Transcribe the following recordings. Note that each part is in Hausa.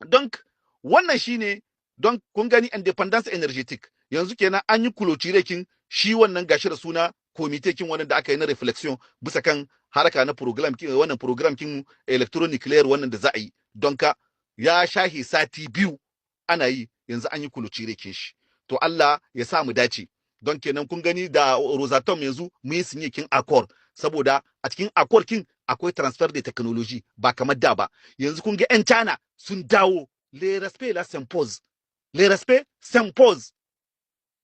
Donc wannan shine. Don kun gani, indépendance énergétique yanzu kenan an yi clôturer kin shi wannan, gashi da suna comité kin wannan da aka yi na réflexion bisa kan haraka na programme kin wannan, programme kin électronucléaire wannan da za a yi. Don ka ya shahi sati 2 ana yi, yanzu an yi clôturer kin shi. To Allah ya sa mu dace. Don kenan kun gani da Rosatom yanzu mun yi signé kin accord, saboda a cikin accord kin akwai transfert de technologie, ba kamar da ba. Yanzu kun ga 'yan China sun dawo, le respect là s'impose, le respect s'impose.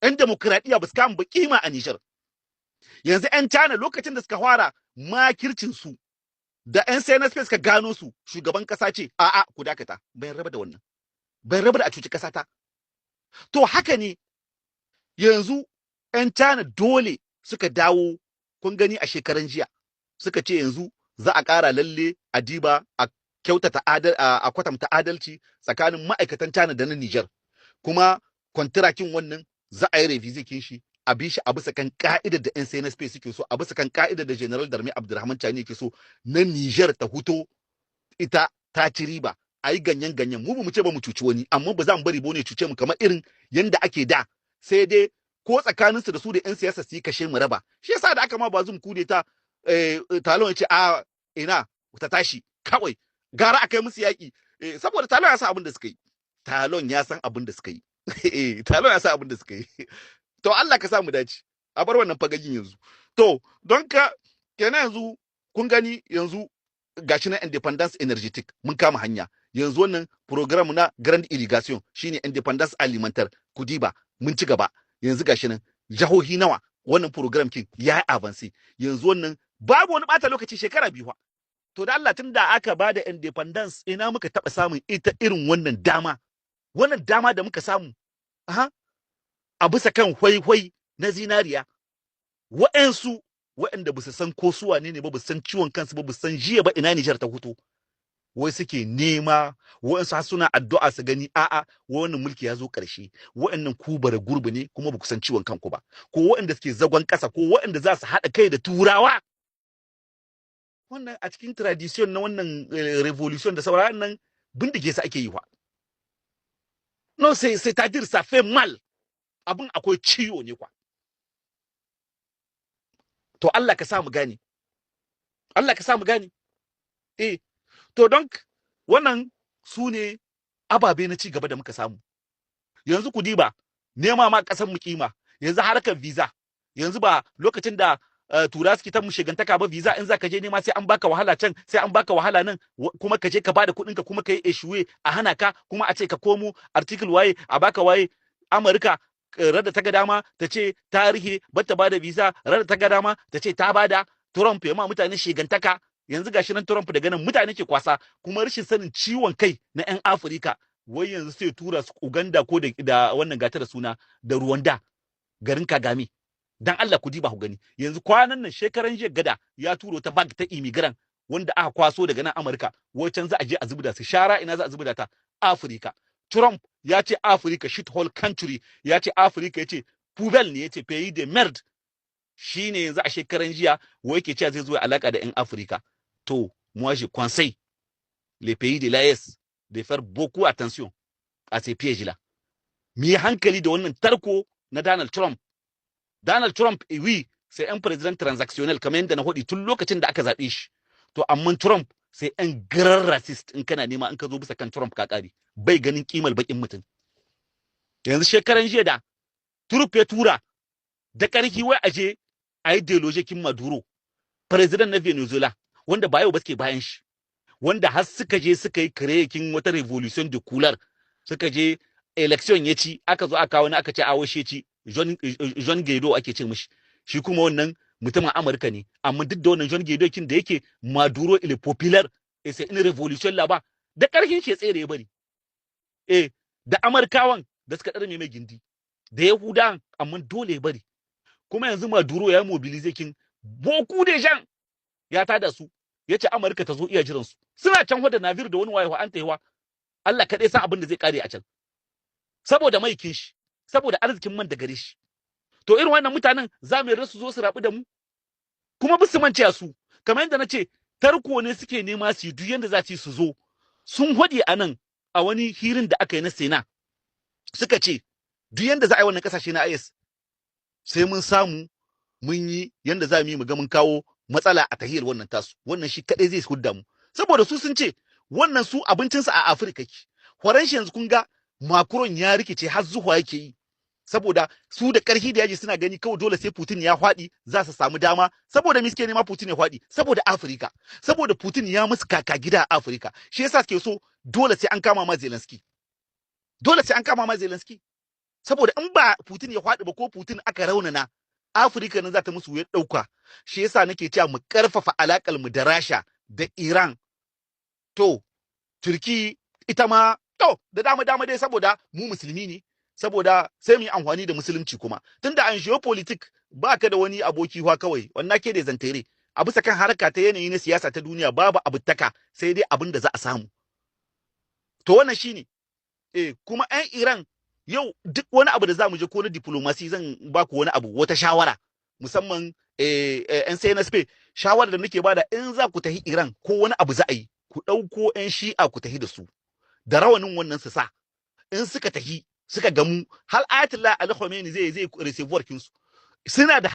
'Yan demokradiyya ba su kama ba kima a Nijar. Yanzu 'yan China, lokacin da suka fara makircin su da 'yan CNSP suka gano su, shugaban kasa ce, "A'a, ku dakata, bai raba da wannan, bai raba da a cuci kasa ta." To haka ne yanzu 'yan China dole suka dawo. Kun gani a shekaran jiya suka ce yanzu za a ƙara lalle a diba a kyautata adal, a kwatanta adalci tsakanin ma'aikatan China da na Niger, kuma contrat kin wannan za a yi réviser kin shi, a bi shi a bisa kan ka'idar da 'yan CNSP suke so, a bisa kan ka'idar da General d'Armée Abdurrahman Tchiani yake so, na Niger ta huto ita ta ci riba, a yi ganyen ganyen. Mu ba mu ce ba mu cuci wani, amma ba za mu bari bone cuce mu kamar irin yanda ake da, sai dai ko tsakaninsu da su da 'yan siyasa su yi kashe mu raba. Shi yasa da aka ma Bazoum coup d'état, Talon ya ce a ina ta tashi kawai, gara aka yi musu yaƙi, saboda Talon ya san abin da suka yi. Talon ya san abin da suka yi. Talon ya san abin da suka yi. To Allah ka sa mu dace. A bar wannan fagagin yanzu. To don ka kenan yanzu kun gani, yanzu gashi na indépendance énergétique mun kama hanya. Yanzu wannan programme na grande irrigation shine indépendance alimentaire. Kudiba mun ci gaba. Yanzu gashi nan jahohi nawa wannan programme kin ya avance. Yanzu wannan babu wani bata lokaci, shekara 2. To da Allah, tun da aka bada indépendance, ina muka taba samun ita irin wannan dama, wannan dama da muka samu? Aha, a bisa kan hwai-hwai na zinariya, wa'ansu wa'anda ba su san ko su wane ne ba, ba su san ciwon kansu ba, ba su san jiya ba ina Nijar ta huto, wai suke nema wa'ansu har suna addu'a su gani a'a, wannan mulki ya zo ƙarshe. Wa'annan ku bara gurbi ne, kuma ba ku san ciwon kanku ba, ko wa'anda suke zagon ƙasa, ko wa'anda za su haɗa kai da Turawa. Wannan a cikin tradition na wannan révolution da sauran nan, bindige su ake yi wa. Non, c'est-à-dire ça fait mal, abin akwai ciwo ne kwa. To Allah ka sa mu gane, Allah ka sa mu gane. To donc wannan su ne ababe na ci gaba da muka samu. Yanzu ku diba nema ma kasar mu kima. Yanzu harkar visa, yanzu ba lokacin da tura suke ta mu shigantaka ba, visa in zaka je nema sai an baka wahala can, sai an baka wahala nan, kuma ka je ka bada kuɗin ka, kuma ka yi échoué, a hana ka, kuma a ce ka komo article waye a baka waye. Amurka rada ta ga dama ta ce tarihi bata bada visa, rada ta ga dama ta ce ta bada. Trump ya ma mutane shigantaka. Yanzu gashi nan Trump daga nan mutane ke kwasa, kuma rashin sanin ciwon kai na 'yan Afirka, wai yanzu sai tura su Uganda ko da wannan gata da suna da Rwanda, garin Kagame. Dan Allah ku diba ku gani, yanzu kwanan nan, shekaran jiya gada, ya turo ta vague ta immigrant wanda aka kwaso daga nan Amurka, wacan za a je a zubda su shara. Ina za a zubda ta? Afirka. Trump ya ce Afirka shit hole country, ya ce Afirka, ya ce poubelle ne, ya ce pays de merde. Shine yanzu a shekaran jiya wai ke cewa zai zo alaka da 'yan Afirka. To moi, je conseille les pays de l'AES de faire beaucoup attention à ces pièges là. Mu yi hankali da wannan tarko na Donald Trump. Donald Trump, oui, c'est un président transactionnel, kamar yadda na hodi tun lokacin da aka zaɓe shi. To amma Trump, c'est un grand raciste. In kana nema, in ka zo bisa kan Trump, ka kare. Bai ganin kimar bakin mutum. Yanzu shekaran jiya da Trump ya tura da ƙarfi wai aje a yi déloger kin Maduro, president na Venezuela, wanda ba yau ba suke bayan shi, wanda har suka je suka yi créer kin wata révolution de couleur, suka je élection ya ci, aka zo aka kawo aka ce awo shi ci, Juan Guaido ake ce mishi. Shi kuma wannan mutumin Amurka ne. Amma duk da wannan Juan Guaido kin da yake, Maduro, il est populaire et c'est une révolution là-bas, da karfin shi ya tsere ya bari, da Amurkawan da suka ɗarme mai gindi, da Yahudawan, amma dole ya bari. Kuma yanzu Maduro ya mobiliser kin beaucoup de gens, ya tada su, ya ce Amurka ta zo, iya jiran su. Suna can da navire da wani wayewa an taiwa. Allah kaɗai san abin da zai kare a can, saboda mai kin shi, saboda arzikin man da gare shi. To irin wannan mutanen za mu yarda su zo su rabu da mu? Kuma bisu manciya su, kamar yadda na ce, tarko ne suke nema su yi duk yanda za su yi su zo. Sun hwadi a nan A wani hirin da aka yi na Sénat, suka ce duk yanda za a yi wannan kasashe na AES, sai mun samu mun yi yanda za mu yi mu ga mun kawo matsala a tahiyar wannan tasu. Wannan shi kadai zai hudda mu, saboda su sun ce wannan su abincinsu a Afirka ke. Horon shi yanzu kun ga Macron ya rikice, har zuwa yake yi, saboda su da ƙarfi da yaji suna gani kawai dole sai Putin ya faɗi za su samu dama. Saboda me suke nema Putin ya faɗi? Saboda Afirka, saboda Putin ya musu kaka gida a Afirka. Shi yasa suke so dole sai an kama ma Zelensky, dole sai an kama ma Zelensky, saboda in ba Putin ya faɗi ba ko Putin aka raunana, Afirka nan za ta musu wuyar ɗauka. Shi yasa nake cewa mu ƙarfafa alaƙar mu da Rasha da Iran. To, Turki ita ma to da dama dama dai, saboda mu musulmi ne, saboda sai mu yi amfani da musulunci. Kuma tunda an géopolitique ba ka da wani aboki wa kawai wannan ke da zantere a bisa kan harka ta yanayi na siyasa ta duniya, babu abutaka sai dai abin da za a samu. To, wannan shine. Kuma 'yan Iran yau, duk wani abu da za mu je ko na diplomacy, zan ba ku wani abu, wata shawara, musamman 'yan CNSP. Shawara da nake bada, in za ku tahi Iran ko wani abu za a yi, ku ɗauko 'yan Shi'a, ku tahi da su da rawanin wannan su sa. In suka tahi suka gamu, har Ayatollah Ali Khamenei zai recevoir kinsu, suna da